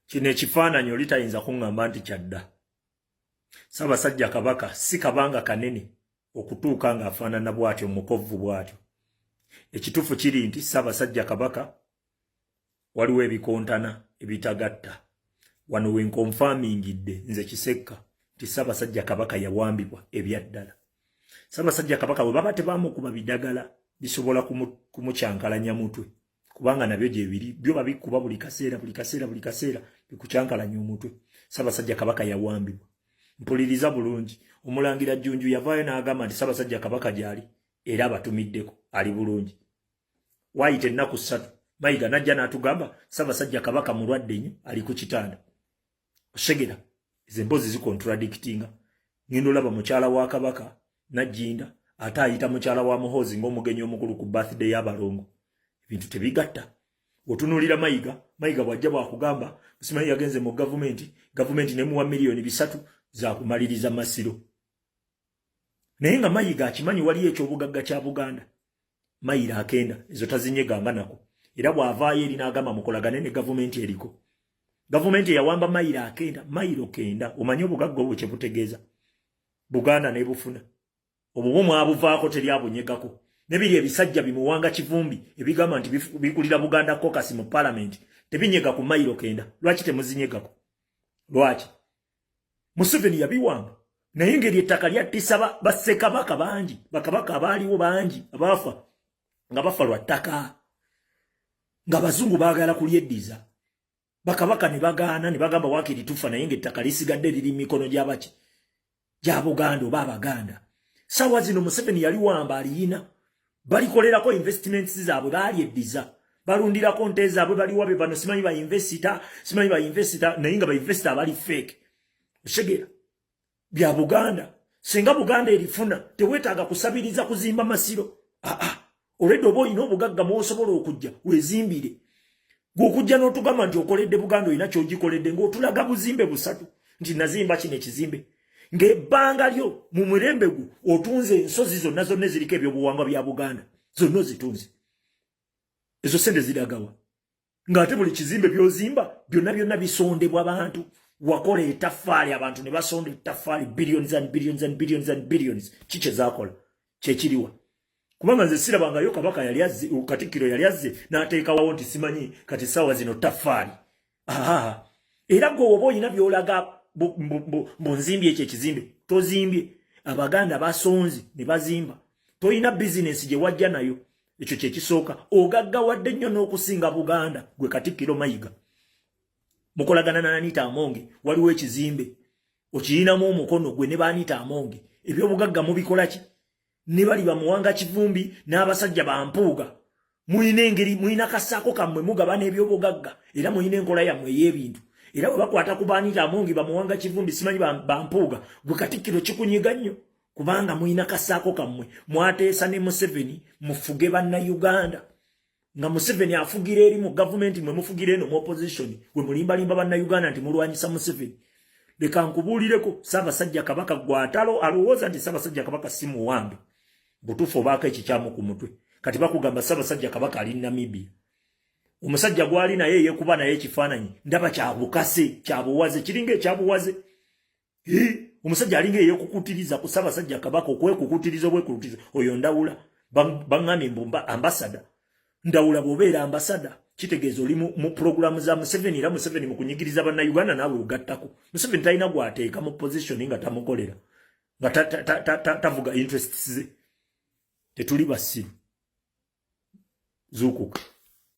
Kino ekifaananyi oli tayinza kuŋŋamba nti kyadda. Ssaabasajja Kabaka si kabanga kanene okutuuka ng'afaanana bw'atyo, mukovvu bw'atyo. Ekituufu kiri nti Ssaabasajja Kabaka waliwo ebikontana ebitagatta. Wano we nkonfamingidde nze Kisekka nti Ssaabasajja Kabaka yawambibwa ebyaddala. Ssaabasajja Kabaka bwe baba tebamukuba bidagala bisobola kumukyankalanya mutwe, kubanga nabyo gyebiri, byo babikuba buli kaseera, buli kaseera, buli kaseera, bikukyankalanya omutwe. Ssaabasajja Kabaka yawambibwa. Mpuliriza bulungi, Omulangira Jjunju yavaayo n'agamba nti Ssaabasajja Kabaka gy'ali era abatumiddeko, ali bulungi. Waayita ennaku 3, Mayiga n'ajja n'atugamba Ssaabasajja Kabaka mulwadde nnyo, ali ku kitanda. Oshegera ezo emboozi zikontradictinga. Ngenda olaba mukyala wa Kabaka Najjinda ate ayita mukyala wa Muhoozi ng'omugenyi omukulu ku birthday y'abalongo. Ebintu tebigatta. Otunuulira Mayiga, Mayiga bw'ajja bw'akugamba simanyi yagenze mu gavumenti, gavumenti nemuwa miliyoni 3 zakumaliriza masiro, naye nga Mayiga akimanyi waliyo ekyobugagga kya Buganda, mayiro akenda, ezo tazinyeganga nako. Era bw'avaayo eri n'agamba mukolagane ne gavumenti eriko, gavumenti eyawamba mayiro akenda, mayiro 90. Omanyi obugagga obwo kye butegeeza? Buganda nebufuna obwo mwabuvaako, teri abunyegako. Nebiri ebisajja bimuwanga Kivumbi ebigamba nti bikulira Buganda Caucus mu Parliament tebinyega ku mayiro 90. Lwaki temuzinyegako? Lwaki Museveni yabiwamba? Naye engeri ettaka lyattisa bassekabaka bangi, bakabaka abaaliwo bangi abaafa nga bafa lwa ttaka, nga bazungu baagala kulyeddiza, bakabaka ne bagaana ne bagamba waakiri tufa, naye ng'ettaka lisigadde liri mu mikono gy'abaki? Gya Buganda oba Abaganda. Sawa zino Museveni yali wamba, aliyina, balikolerako investments zaabwe, balyeddiza, balundirako nte zaabwe, baliwa be bano simanyi ba investor, simanyi ba investor, naye nga ba investor abali fake. Oshegera bya Buganda. Singa Buganda erifuna, teweetaaga kusabiriza kuzimba masiro. Aa, olwedde oba olina obugagga mwosobola okujja wezimbire. Gweokujja n'otugamba nti okoledde Buganda, olina kyogikoledde ng'otulaga buzimbe busatu nti nazimba kino ekizimbe, ng'ebbanga lyo mu mulembe gwo otunze ensozi zonna zonna eziriko ebyobuwangwa bya Buganda, zonna ozitunze. Ezo sente ziragawa, ng'ate buli kizimbe by'ozimba byonna byonna bisondebwa bantu? Wakola etaffaali, abantu ne basonda ettaffaali, billions and billions and billions and billions. Ki kyezakola kyekiriwa? Kubanga nze sirabangayo kabaka yali azze, katikkiro yali azze n'ateekawo nti simanyi kati saawa zino taffaali. Aha, era gwe oba olina byolaga mbunzimbye ekyo ekizimbe, tozimbye. Abaganda basonze ne bazimba. Tolina bizinensi gye wajja nayo, ekyo kyekisooka. Ogaggawadde nnyo n'okusinga Buganda. Gwe Katikkiro Mayiga mukolagana na Anita Amonge, waliwo ekizimbe okiyinamu omukono gwe ne ba Anita Amonge. Ebyobugagga mubikola ki? Ne bali bamuwanga Kivumbi n'abasajja bampuuga, muyina engeri, muyina kasaako kammwe mugabana ebyobugagga, era muyina enkola yammwe ey'ebintu. Era bwe bakwata ku ba Anita Amonge, bamuwanga Kivumbi, simanyi bampuuga, gwe Katikkiro kikunyiga nnyo, kubanga muyina kasaako kammwe mwateesa ne Museveni mufuge Bannayuganda, nga Museveni afugira eri mu gavumenti, mwe mufugira eno mu opposition, we mulimbalimba Bannayuganda nti mulwanyisa Museveni. Leka nkubuulireko, Ssaabasajja Kabaka gwatalo alowooza nti Ssaabasajja Kabaka si muwambe butuufu, obaako ekikyamu ku mutwe. Kati bakugamba Ssaabasajja Kabaka ali Namibia, omusajja gwali naye eyekuba naye ekifaananyi ndaba kyabukase, kyabuwaze, kiringa ekyabuwaze. Omusajja alinga eyekukutiriza ku Ssaabasajja Kabaka, okwekukutiriza obwekulutiriza. Oyo Ndawula baŋŋambye mbu ambassador Ndawula. Bw'obeera ambassador kitegeeza oli mu puroguramu za Museveni, era Museveni mu kunyigiriza Bannayuganda naawe ogattako. Museveni talina gwateeka mu position nga tamukolera, nga tavuga interests ze. Tetuli basiru, zuukuka.